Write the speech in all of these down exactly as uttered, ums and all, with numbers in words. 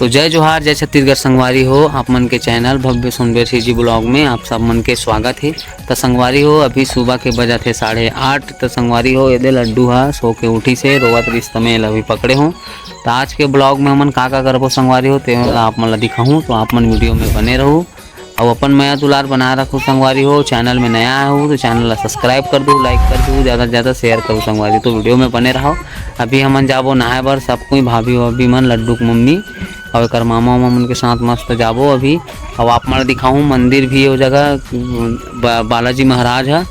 तो जय जोहार, जय छत्तीसगढ़ संगवारी हो, आप मन के चैनल भव्य सोनबेर जी ब्लॉग में आप सब मन के स्वागत हे। त संगवारी हो, अभी सुबह के बजत हे साढ़े आठ। त संगवारी हो, एदे लड्डू हा सो के उठिस हे, रोवत रिस त मैं एला अभी पकड़े हूँ। त आज के ब्लॉग में हमन का का करबो संगवारी हो, तेला आप मन ला दिखाहूँ, तो आप मन वीडियो में बने रहू। अउ अपन मया दुलार बनाए रखू संगवारी हो। चैनल में नया आए हो तो चैनल ला सब्सक्राइब कर दू, लाइक कर दू, ज़्यादा से ज़्यादा शेयर करू संगवारी। तो वीडियो में बने रहो। अभी हमन जाबो नहाए बर, सब कोई, भाभी भाभी मन, लड्डू के मम्मी अउ एकर मामा वामा मन के साथ मस्त जाबो अभी। अउ आप मन ला दिखाहूँ मंदिर भी ओ जगह, बा-, बालाजी महाराज ह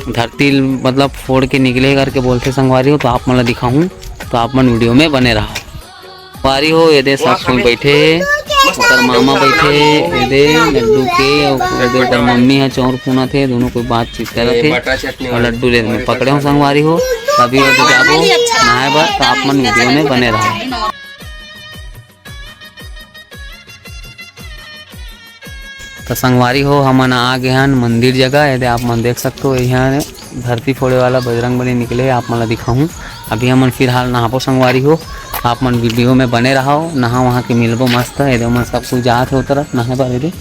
धरती मतलब फोड़ के निकले करके बोलथे संगवारी हो, तो आप मन ला दिखाहूँ, तो आप मन वीडियो में बने रहो। संगवारी हो, एदे सब कोई बैठे हे, ओकर मामा बैठे हे, एदे लड्डू के, अउ एदे ओकर मम्मी ह चाउर फूनत हे, दोनों कोई बातचीत करत हे। अउ लड्डू ले मैं पकड़े हूँ संगवारी हो, अभी एदे जाबो नहाए बर, तो आप मन वीडियो में बने रहो। त संगवारी हो, हमन आ गे हन मंदिर जगह। एदे आप मन देख सकथो, इहाँ धरती फोड़े वाला बजरंग बली निकले हे, आप मन ला दिखाहूँ। अभी हमन फिलहाल नहाबो संगवारी हो, आप मन वीडियो में बने रहो। नहा वहा के मिलबो मस्त। एदे ओमन सब कोई जात हे ओ तरफ नहाए बर। एदे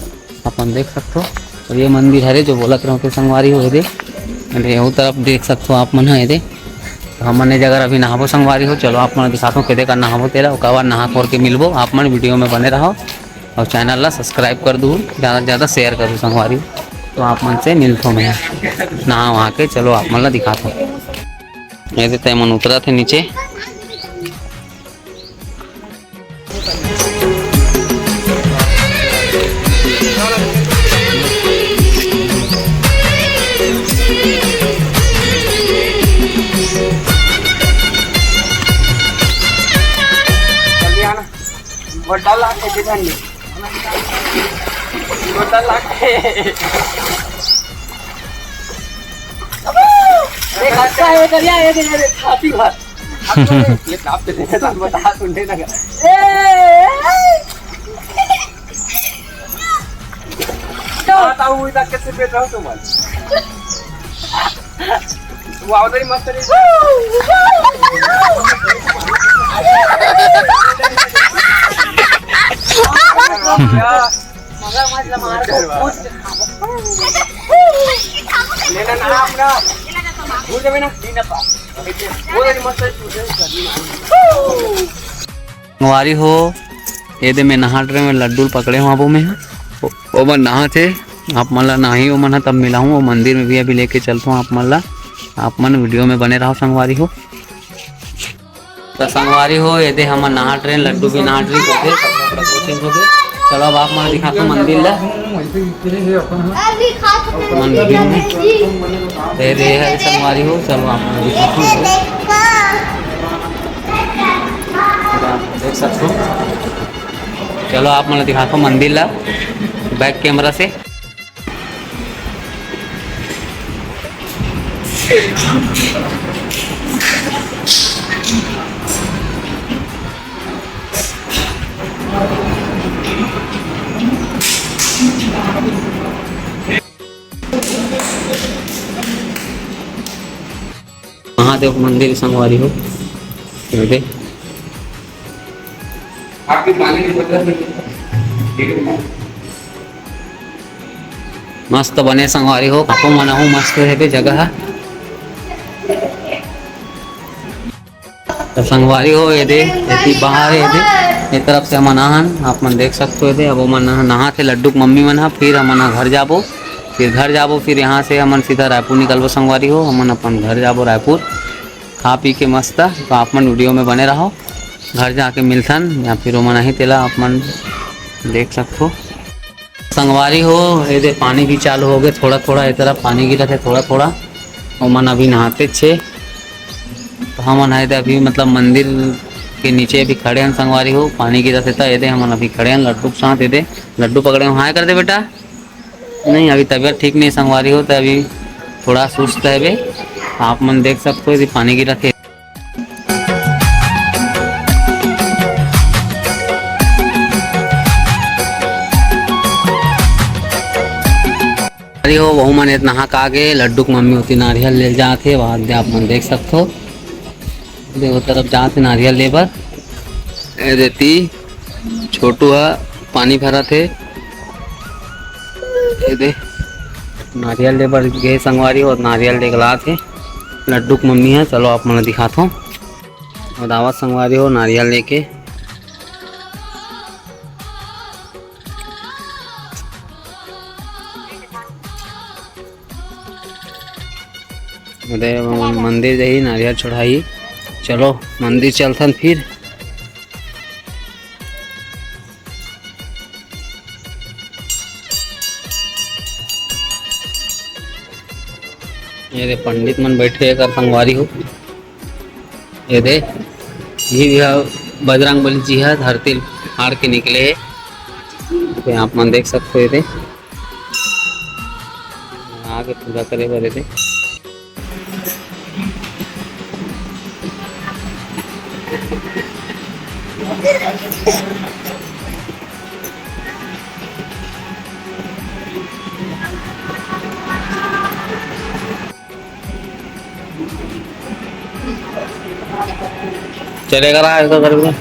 अपन देख सकथो, तो ये मंदिर हरे जो बोलत रहो के संगवारी हो, एदे, एदे ओ तरफ देख सकथो आप मन ह। एदे तो हमन ए जगह अभी नहाबो संगवारी हो। चलो आप मन ला दिखाथो, केदे का नहाबो तेला, ओकर बाद नहा खोर के मिलबो। आप मन वीडियो में बने रहो। अउ चैनल ला सब्सक्राइब कर दू, ज़्यादा से ज़्यादा शेयर करू संगवारी। तो आप मन से मिलथो मैं नहा वहा के। चलो आप मन ला दिखाथो, एदे तय मन उतरत हे नीचे। जल्दी आना। गोड्डा लाग के किधर नहीं? गोड्डा लाग के। एक अच्छा है, करिया, एक, एक, एक, छाती भर। ले, आप तो देखे, तो बता, सुनने लगा। ए, ए, ए। तो बताओ, इधर कैसे बैठ रहा हूँ तुम्हारे? वो आवत रही मस्त रही। लेना ना अपना। भूल जावे ना, दी ना पा। वो रही मस्त रही, तू दे, कर दी ना। संगवारी हो, एदे मैं नहा डरे में लड्डू ल पकड़े हूँ, अबो में ह। ओ, ओमन नहाथे, आप मन ला नहाही ओमन ह, तब मिलाहूँ। वो मंदिर में भी अभी लेके चलथो आप मन ला, आप मन वीडियो में बने रहो संगवारी हो। त संगवारी हो, एदे हमन नहा डरे, लड्डू भी नहा डरे, ओके, कपड़ा वपड़ा धो change हो गए। चलो अब आप मन दिखाथो मंदिर ला। मंदिर में। एदे हरे संगवारी हो, चलो आप मन दिखाथो। देख सकथो। चलो आप मन दिखाथो मंदिर ला back camera से। महादेव मंदिर संगवारी हो, एदे। आपके पानी की बोतल में। मस्त बने संगवारी हो, काको मना हो, मस्त हे बे जगह ह। त संगवारी हो, एदे, एती बाहर हे, एदे, ए तरफ से हमन आहन, आप मन देख सकथो, एदे, अब ओमन नहा, नहाथे लड्डू के मम्मी मन ह, फिर हमन ह घर जाबो, फिर घर जाबो, फिर यहाँ से हमन सीधा रायपुर निकलबो संगवारी हो, हमन अपन घर जाबो रायपुर, खा पी के मस्त। तो आप मन वीडियो में बने रहो, घर जाके मिलथन या फिर ओमन आही तेला आप मन देख सकथो। संगवारी हो, एदे पानी भी चालू हो गए, थोड़ा थोड़ा ए तरफ पानी गिरत हे, थोड़ा थोड़ा। ओमन अभी नहाते छे, तो हमन हा एदे अभी मतलब मंदिर के नीचे अभी खड़े हन संगवारी हो, पानी गिरत हे, त एदे हमन अभी खड़े हन लड्डू के साथ। एदे लड्डू पकड़े हो, हाय कर दे बेटा। नहीं, अभी तबीयत ठीक नहीं संगवारी हो, तो अभी थोड़ा सुस्त हे बे। आप मन देख सकते हो, एदे पानी गिरत हे। अरे हो, वहू मन एदे नहा के आगे, लड्डू के मम्मी होती नारियल ले जात हे, वहाँ दे आप मन देख सकथो। दे वो तरफ जात हे नारियल ले बर। ए देती छोटू ह पानी भरत हे। ये दे, नारियल ले बर गे संगवारी हो, नारियल ले के लात हे लड्डू के मम्मी ह। चलो आप मन ल दिखात हो, अउ आवत संगवारी हो नारियल लेके। अरे, मंदिर जाही, नारियल चढ़ाही। चलो, मंदिर चलथन फिर। ये दे, पंडित मन बैठे हे एकर संगवारी हो। ये दे, ये भी ह बजरंग बली जी ह धरती ल फाड़ के निकले हे। ये आप मन देख सकते हो, ये दे। आगे पूजा करे बर एदे। चलेगा रहा ऐसा करके।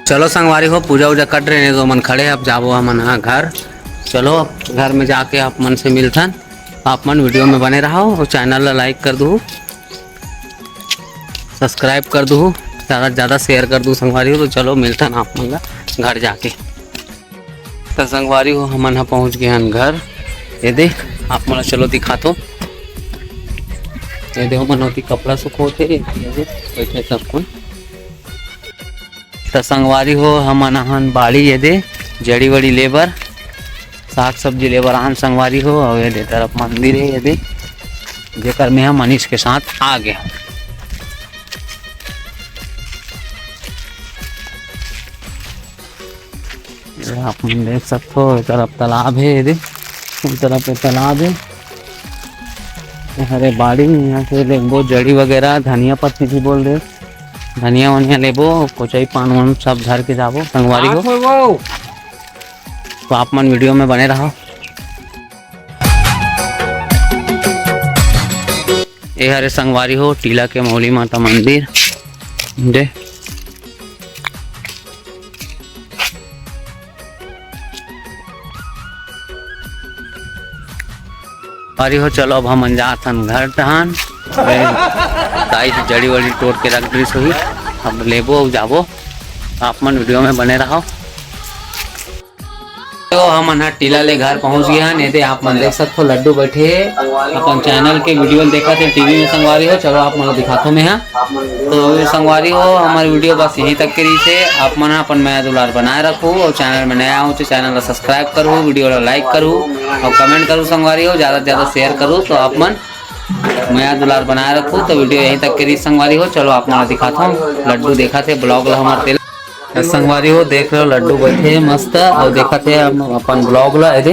चलो संगवारी हो, पूजा उजा कट रहे हैं तो मन खड़े, अब जाबो हमन हा घर। चलो अब घर में जाके आप मन से मिलथन। आप मन वीडियो में बने रहो और चैनल ला लाइक कर दू, सब्सक्राइब कर दू, ज़्यादा से ज़्यादा शेयर कर दू संगवारी हो। तो चलो मिलथन आप मन ला घर जाके। तो संगवारी हो, हमन ह पहुँच गए हन घर। ये दे, आप मन ला चलो दिखाथो। ये दे, हमन ओती कपड़ा सुखोथे, ये दे, बैठे सब कोई। तो संगवारी हो, हमन आहन बाड़ी ये दे, जड़ी वड़ी लेबर, साग सब्जी लेबर आहन संगवारी हो। और ये दे तरफ मंदिर है ये दे, जेकर में हम मनीष के साथ आ गए। ये आप मन देख सकते हो, ये तरफ तालाब है, ये दे, उस तरफ ये तालाब है। ये हरे बाड़ी, यहाँ से लेबो जड़ी वगैरह, धनिया पत्ती भी बोल दे, धनिया वनिया लेबो, कोचई पान वान सब धर के जाबो संगवारी हो। तो आप मन वीडियो में बने रहो। ये हरे संगवारी हो, टीला के मौली माता मंदिर। दे। अरे हो, चलो अब हमन जात हन घर तहन। दाई जड़ी वड़ी टोर के रख दिस होही, अब लेबो अउ जाबो। आप मन वीडियो में बने रहो। तो हमन ह टीला ले घर पहुंच गए हन। एदे आप मन देख सकथो, लड्डू बैठे हे, अपन चैनल के वीडियो ल देखत हे टीवी में। संगवारी हो, चलो आप मन ल दिखाथो मैं ह। तो संगवारी हो, हमर वीडियो बस यहीं तक के रहिस हे। आप मन ह अपन मया दुलार बनाए रखू और चैनल में नया हो तो चैनल ला सब्सक्राइब करू, वीडियो ला लाइक करू और कमेंट करू। संगवारी हो, ज्यादा से ज्यादा शेयर करू। तो आप मन मया दुलार बनाए रखू। तो वीडियो यहीं तक के रहिस संगवारी हो। चलो आप मन ला दिखाथो, लड्डू देखत हे ब्लॉग ला हमर तेला। संगवारी हो, देख लो, लड्डू बैठे हे मस्त और देखत हे हम अपन ब्लॉग ला। एदे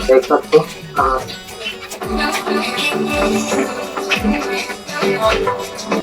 देख सकथो।